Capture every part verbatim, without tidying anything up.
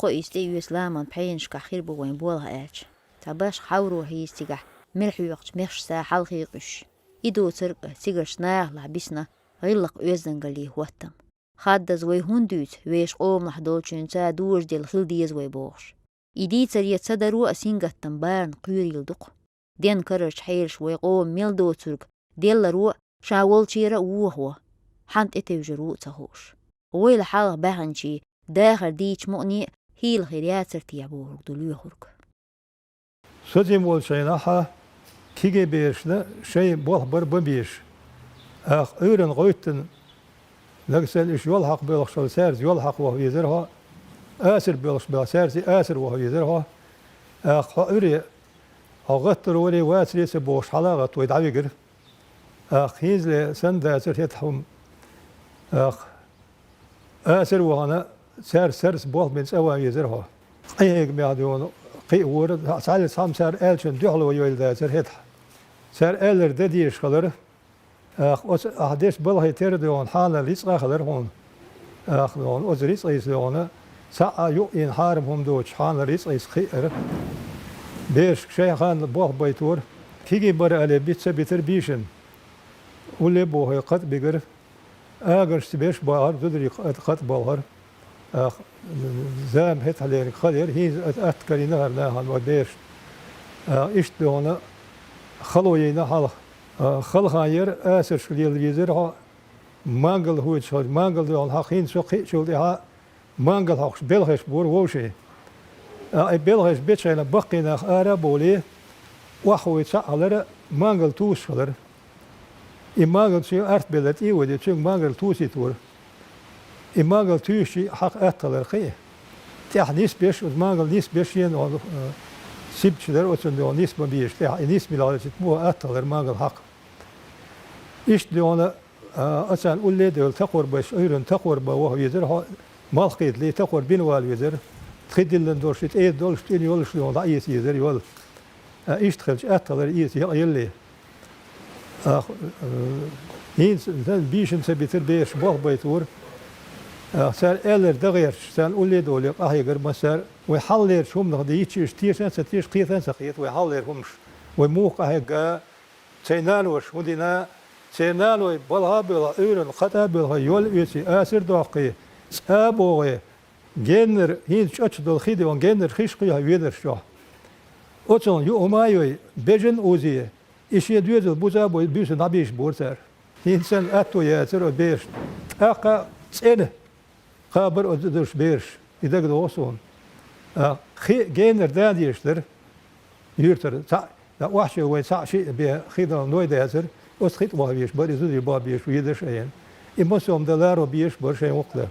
кхо ийс тӀеоьцу ламан пхьенашкахь хир бу вайн болх аьлча. Цхьа башха хьовро хьийза цигахь, мел хьоькхучу мехаш са хьалхе къуьйсуш. И доцург а, цигарш нахалахь бисна, гӀиллакх-оьздангаллин хӀоттам. Хаддаза вай хӀунда дуьйцу, вешан къоманахь долчуьнца дожаделла хила деза вай бохуш. И дийцаре ца даро а сингаттам барна кхоьрийла ду-кх. Ден карарчу хьелаш вай къоман мел доцург делларо а, ша волчера а вохо, хьан тӀетевжар ву а ца хууш. Войла хьалха баьхначийн дахар дийча мукъане а хӀийла хир яцара техьа бохург ду лоьхург. Со жима волчу хенахь кегий берашна шайн болх бар бан безаш. Ах, Ӏуьйранна гӀоьттина, нагахь санна уьш йол хьакха боьлхуш хилла, цаьрца йол хьакха ваха везара хьо, асар боьлхуш белахь, цаьрца асар ваха везара хьо. Ах, хьо Ӏуьйре, хьо гӀаттар варе, вацаре а ца бохуш, хьала а гӀатта вай дӀавигира. Ах, хӀинцале санна дацара хӀетахь хӀума. Ах, асар вахана, цаьрца сарца болх бина цӀа ван везара хьо. Къинхьегамехь дуьйна кхиа вора, цхьаьлла цхьамма цара аьллачунна дуьхьало йойла дацара хӀетахь. Цара аьлларг дан дезаш хилара. Ах, оцу ахь дечу балхе тера дуьйна хьанал рицкъа а хилара хьуна. Ах, дуьйна, оцу рицкъийца дуьйна, цхьа а юкъ йина хьарам хӀума доцуш хьанал рицкъийца кхиара. Берашка шайн ханна болх байтора. Кегий бара аьлла, биц ца битара бийшина. Улле а бохий, кхатӀа бигара. Агаршца берш бахара, зударий кхатӀа балхара. Ах, зама хӀетахьлерниг хала яра, хӀинца ат-, атта карийна хӀара нахана вай берашна. Ах, иштта дуьйна хало йина хьалха. Ах, хала хан яра, асаршка лела везара хьо, мангал хӀоьттуш хилча, мангал дуьйна хьалха хӀинца со кхиъчул тӀаьхьа мангал хьокхуш белхаш бора вовшийн. Ах, и белхаш бечу хенахь баккхий нах ара а бовлий, охьахуй цхьаъ хилара, мангал тусуш хилара. И мангал цуьнан арт белла тӀе а ваде, цуьнга мангал тусийтора. И мангал туьйсучий хьакха атта хилар кхин а. ТӀехь нисбеш, оцу мангал нисбеш шена, э, сибча дара оцунна дуьйна нисбан безаш тӀехь. И нисбина хилча, муха атта хилар мангал хьакха. Иштта дуьйна, а, оцарна улле а девлла такхор беш, Ӏуьйранна такхор бан ваха везара хьо, малх кхетале такхор бина вала везара. Тхи диллина долуш, и тӀера долуш, тӀина йолуш дуьйна дӀаэца езара йол. А, иштта хилча атта хилар эца якъаеллий. Ах, э, хӀинца сан бийшина ца битара бераш болх байтора. Ах, цара аьлларг дан гӀерташ, царна улле а долий, къахьегара массара. Вай хьалхалерчу хӀуманах дийцча, уьш теша а ца теша, кхета а ца кхета вай хьалхалера хӀуманаш. Вай муха къахьегна, цайн наноша хӀун дина, церан наной балха а боьлху, Ӏуьйранна кхатӀа а боьлхий, йол а оьций, асар а доккхий, цӀа а богӀий, геннара, хӀинца чӀогӀа долу хи дуьйна, геннара хиш кхехьа ведарш чохь. Оцунна юа хӀума а йой, бежан а узий, и шен доьзал буза а бой, буьйсанна дӀабийшабора цара. ХӀинца санна атто яцара оцу берашна. ТӀаккха цӀена кхабар оцу зударша бераш, и дагадогӀу суна. А, хи геннара да дезаш дара, юьртара, цхьаъ, а, охьачу вайн цхьаъ шиъ бен хи долу ной дацара, оцу хи тӀе ваха везаш бара, и зударий баха безаш ведара шайна. И массо а дан ларо безаш бара шайн воккха дан.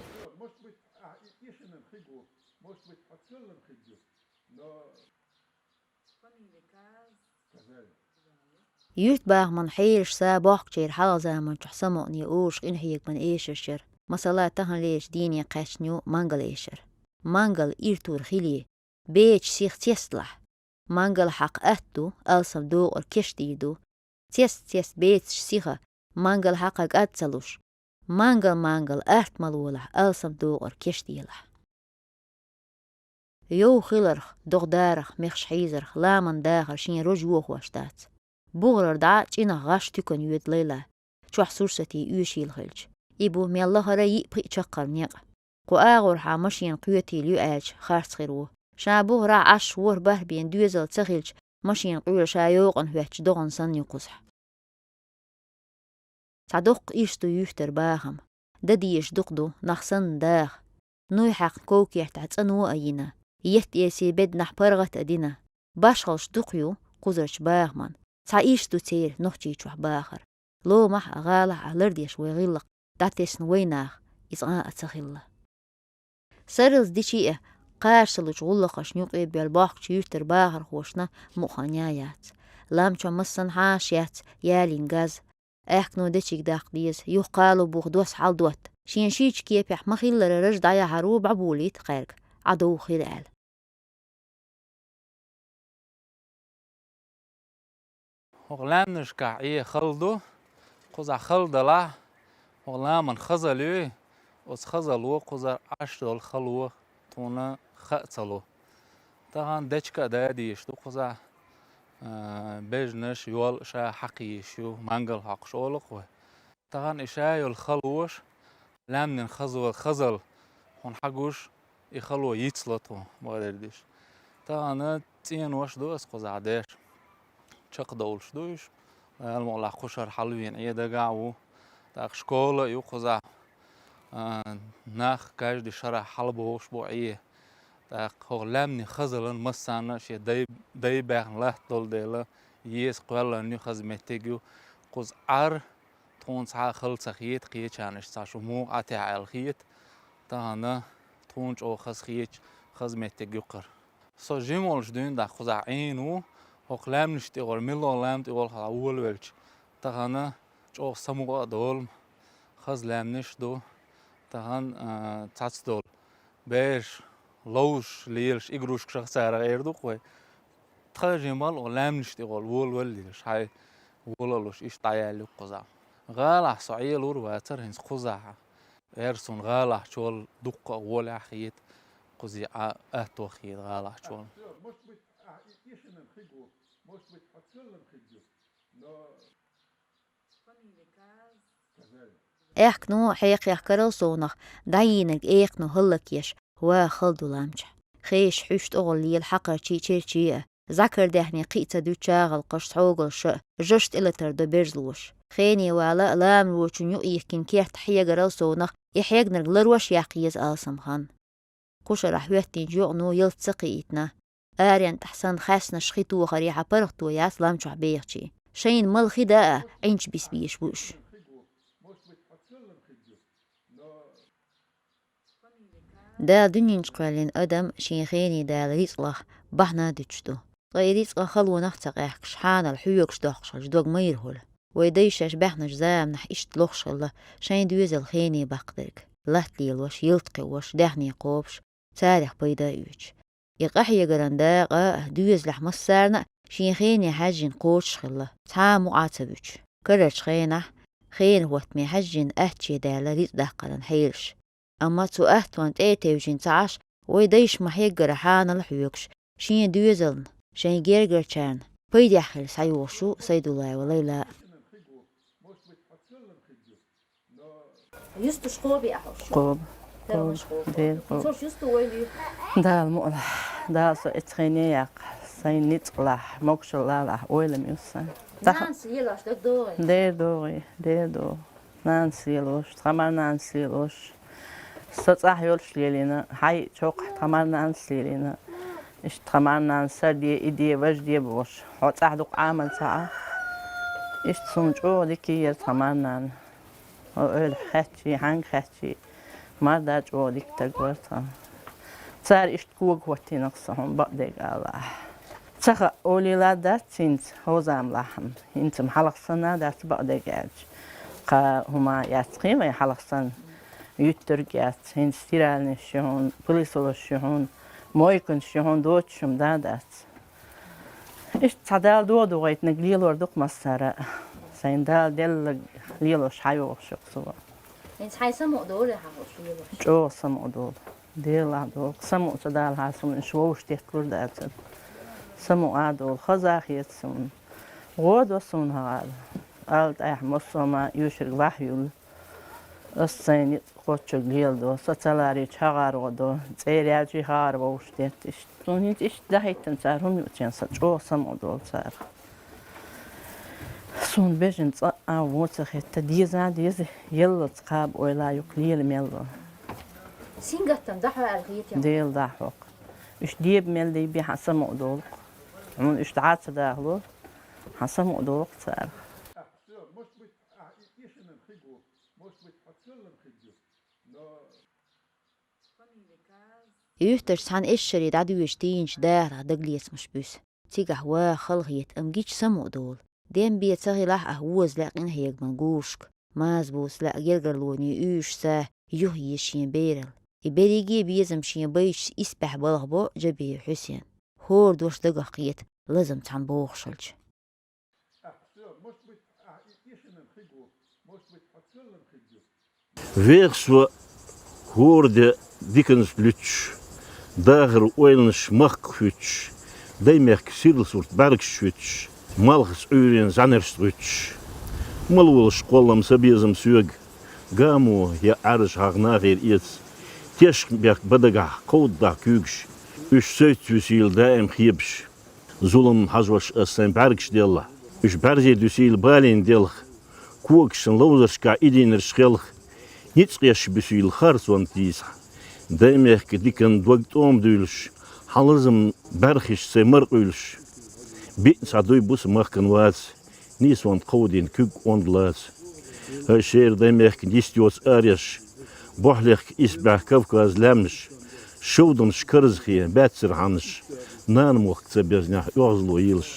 Юьртбахаман хьелаш са бохкучеран хьалха заманчохь самукъане олуш къинхьегаман эшарш яра. Масала, таханлерчу дийне кхаьчна ю мангал эшар. Мангал иртур хилий, бецаш сиха цесталахь. Мангал хьакха атта ду, алсам докъар кешдийр ду. Цест-цест бецаш сиха, мангал хьакха кӀад ца луш, мангал-мангал арт ма лолахь, алсам докъар кешделахь. Йовха хиларх, догӀа дарах, мехаш хьийзарх, ламан дахар шен рожа йохош дац. БугӀарара дӀа чӀинах гӀаш туькана йоьду лайла, чохь сурсатий оьшийла хилча. И бу мел лахара йиъ-пхиъ чаккхарма некъ. Кху агӀорхьа машена кхетийла ю аьлча, харц хир ву. Ша бухарахь Ӏаш ворхӀ бархӀ бен доьзал ца хилча, машена къоьлла ша йокъана хӀоьттича догӀан санна ю кхузахь. Цхьа доккха ирс ду юьртара бахам. Дан дезаш дукха ду, нах санна даха. Нуй хьаькхна ков-кертахь цӀано а йина, етта эсий беданахь паргӀат а дина. Башхалш дукха ю кхузарчу бахаман. Цхьа ирс ду церан Нохчийчохь бахар. Ломахь а, гӀалахь а лардеш вай гӀиллакх, дӀатесна вай нах, иза къа а ца хилла. Сарралц дичи а, кхачалучу гӀуллакхашна юкъе боьлла бохкучу юьртара бахархошна мукъа хан яц. Лам чохь массанхьа а шец ялийна газ. Аьхкено дечиг даккха деза, юха кхало буха дос хьаладотта. Шен шийчу кепехь ма-хиллара раж дӀаяхьаро бӀобулийта кхаьрга, Ӏа довха хир аьлла. ХӀокху лаьмнашкахь Ӏе хала ду, кхузахь хала далахь, хӀокху ламан хазалла юй, оцу хазалло кхузара Ӏаш долу хало тхуна ха а ца лу. Тахан дечка а дадийш ду кхузахь, а, бежнаш, йол ша хьакхийш ю, мангал хьокхуш олу-кх вай. Тахан и ша йолу халош, лаьмнин хазо-, хазал хьуна хьагуш, и хало йицло тхо, бакъдерг деш. Тахана цӀенош ду ас кхузахь деш. Чекхдовлуш ду уьш. Ала мукъалахь кху шара хьалавеана Ӏе дагахь а ву. ТӀаккха школа а ю кхузахь. А, нах каждый шарахь хьалабохуш бу Ӏе. ТӀаккха хӀокху лаьмнийн хазалан массарна а шен дай, дай баьхна латта долу дела, еза кхоьллан ю, хаза меттиг ю. Кхуза Ӏар тхуна цхьа а хала ца хета, кхечарна иштта цхьа шу муха Ӏа техьа аьлла хета. Тахана тхуна чӀогӀа хаза хеташ, хаза меттиг ю кхара. Со жима волуш дуьйна дӀа кхузахь Ӏийна ву, хӀокху лаьмнашна тӀехула, милла лаьмна тӀехула хьала волавелча, тахана чӀогӀа самукъа а долу, хаза лаьмнаш а ду, тахана, а, цхьацца долу. Бераш ловзуш лелаш игрушкашах царах эр ду-кх вай. Тхан жимма а лаьмнашна тӀехула волавелла лелаш, хьайн волалуш иштта дӀаяьлла ю-кх кхузахь. ГӀалахь со Ӏелур вацара хӀинца кхузахь. Эр суна гӀалахьчул дуккха а гӀолехь хета, кхузахь а атто хета гӀалахьчул. Аьхкено хьекхехкарал совнах, дӀайийнарг экхано хӀаллакъеш, ваха хала ду лам чохь. Хешан хьуьш тӀехула лела хьакхарчий, черчий а, зӀакардаьхний кхин а ца дуьту чагӀалкхаш, цхьогалш а, жаш тӀелатар до берзалоша. Хене вала а ламанчун юкъаихкина керта хьегарал совнах, и хьегнарг ларош яккха еза алсам хан. Кху шарахь хӀоьттинчу йоӀано ялта ца кхиийтина. Аренна тӀехь санна хаьснаш хи тохарехьа паргӀато яц лам чохь бехачийн. Шайна мала хи дан а Ӏинчу бисбезаш бу уьш. Дала дуьнен чу кхоьллина адам шен хене Дала рицкъах бахьана дуьтуш ду. Ткъа и рицкъа халонах а ца къаьхкаш, хьанал хьоьгуш доккхуш хилча, дог ма йира хӀуьлла. Вай дайша баьхначу заманахь иштта лохуш хилла, шайн доьзал хене баккхадерг, латта лелош, ялта кхиош, даьхни кхобуш, царах пайда а оьцуш. И къахьегаран дакъа а, доьзалехь массарна а шен хене хьаьжжина кхочуш хилла, цхьа а мукъа а ца вуьтуш. Карарчу хенахь, хенан хӀоттаме хьаьжжина, аттаче даьлла рицкъ даккхаран хьелаш. Амма цу аттонна тӀе а тевжина ца Ӏаш, вай дайша ма-хьеггара хьанал хьоьгуш, шен доьзална, шайн гергарчарна пайдехь хилла схьайогӀуш ю Сайдуллаева Лайла. Юстуш кхоби ахьуш? Кхоба. Кхоба. Дера кхоба. Цо юсту ойла ю? Дала мукъалахь, Дала со эцхене яккха, сайн ницкъалахь, могушаллалахь ойла ма ю сан. Нанас лелош даг догӀий? Дера догӀий, дера догӀу. Нанас лелош, тхан мар нанас лелош. Со цӀахь йолуш лелийна, хьай чоккхахь тхан мар нанас лелийна. Иштта тхан мар нанас сар де, и де, важа де бохуш, хьо цӀахь дукха Ӏамал ца Ӏа. Иштта суна чӀогӀа дика яра тхан мар нана. Хьо ойла хаьттчий, хьаьнга хаьттчий, мар да чӀогӀа дика стаг вара тхан. Цара иштта кога хӀоттийнарх со хьуна бакъдерг алахь. Ца хаьа, олийла дац хӀинца хӀозам лахьам. ХӀинца-м хьалха санна дац бакъдерг аьлча. Кхаа хӀума яц кхин вайн хьалха санна. Юьттург яц, хӀинца стиральнаш ю хьуна, пылесосаш ю хьуна, мойканаш ю хьуна, доцуш хӀума да дац. Иштта цхьа Дала догӀа дугӀайтинарг лелор ду-кх массара а. Сайн Дала делларг лелош хьайогӀуш ю-кх со. ХӀинца хьайн самукъа долу хьан хӀуш лелош? ЧӀогӀа самукъа долу. Делахь долу, самукъа ца далахьара суна уьш вовшах тетталур дацара. Самукъа а долу, хаза а хета суна. ГӀо до суна хӀара. Ала тӀаьхьа массо а ма оьшург лахь юьллу. Ас сайн ницкъ кхоччург леладо, со ца ларийча хӀара гӀо до, цӀера яьлчий хӀара вовшах тетташ. Суна хӀинца иштта дахийтина цара хӀума юучен сан чӀогӀа самукъа долу цара. Суна бежана цкъа а вон ца хетта, деза а деза, еллалц кхаба ойла ю-кх лела мел ван. Сингаттам дахьа аьлла хетий? Дела дахьа хьо-кх. Уьш деба мел дийбе хьан самукъа долу-кх. Хьуна уьш дӀа а ца дахало, хьан самукъа долу-кх царах. Юьртарчу цхьана эшшаре дӀадоьжучу тийначу дахарх дагалецамаш буьсу. Цигахь ваха хала хета, амма гича самукъа долу. Дем бен ца хилахь а, воза лаьа къинхьегаман гушка, маза буса лаьа гергарлонийн уьйш са, юхаеза шен берал. И берриге а безам шен байчу исбаьхьа балхабо Джабиев Хьусен. ХӀора дош дагах кхета, лазам цхьаьна бохуш хилча. Вехаш ван хӀора де диканаш луьттуш, Дахар ойланаш махках хӀуьттуш, даймехкан сирла сурт бӀаьргаш чу хӀуьттуш, малхаца Ӏуьйрен зӀаьнаршца гӀуьттуш. Мала волуш кхоллам са безам соьга, гамо я Ӏаьржа хьагӀ нахера эца. Тешнабехк ба дагахь кховдадахь куьйгаш, уьш соьца вуьсийла даим хебаш. Зулам хьажош ас сайн бӀаьргаш деллахь, уьш бӀаьрзе дуьсийла балийна делха, когашна ловзаршкахь идийнарш хелха, ницкъ еш буьсийла харцонна тийсахь, даймехкан дикан дог тӀома дуьйлуш, хьан лазам бӀаьрхиш сайн мара къуьйлуш. Биъ цхьа дуй бу са махкан ваца, нийсонна кховдийна куьг онда лаца. ХӀай шера даймехкан йист йоцу ареш, бохьалехка исбаьхьа Кавказ лаьмнаш, шовданаш карзахе баьццара хьаннаш, нана мохк ца безнехь оьгӀазло йилаш.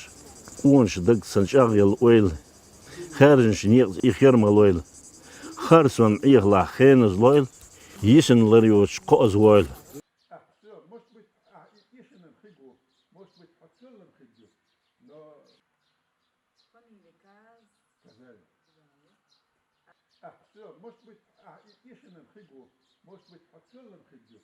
Къонаш даг сан чӀагӀъелла ойла, хаьржинчу некъаца и хер ма лойла. Харцонна Ӏехалахь хеназа лойла, йисина лар йоцуш кхоаза войла. Ах, всё, может быть, ах, и, и шиннан хиг ву, может быть, хьо цуьнан хиг ю, но Вспоминали каз. Казали. Ах, всё, может быть, ах, и, и шиннан хиг ву, может быть, хьо цуьнан хиг ю,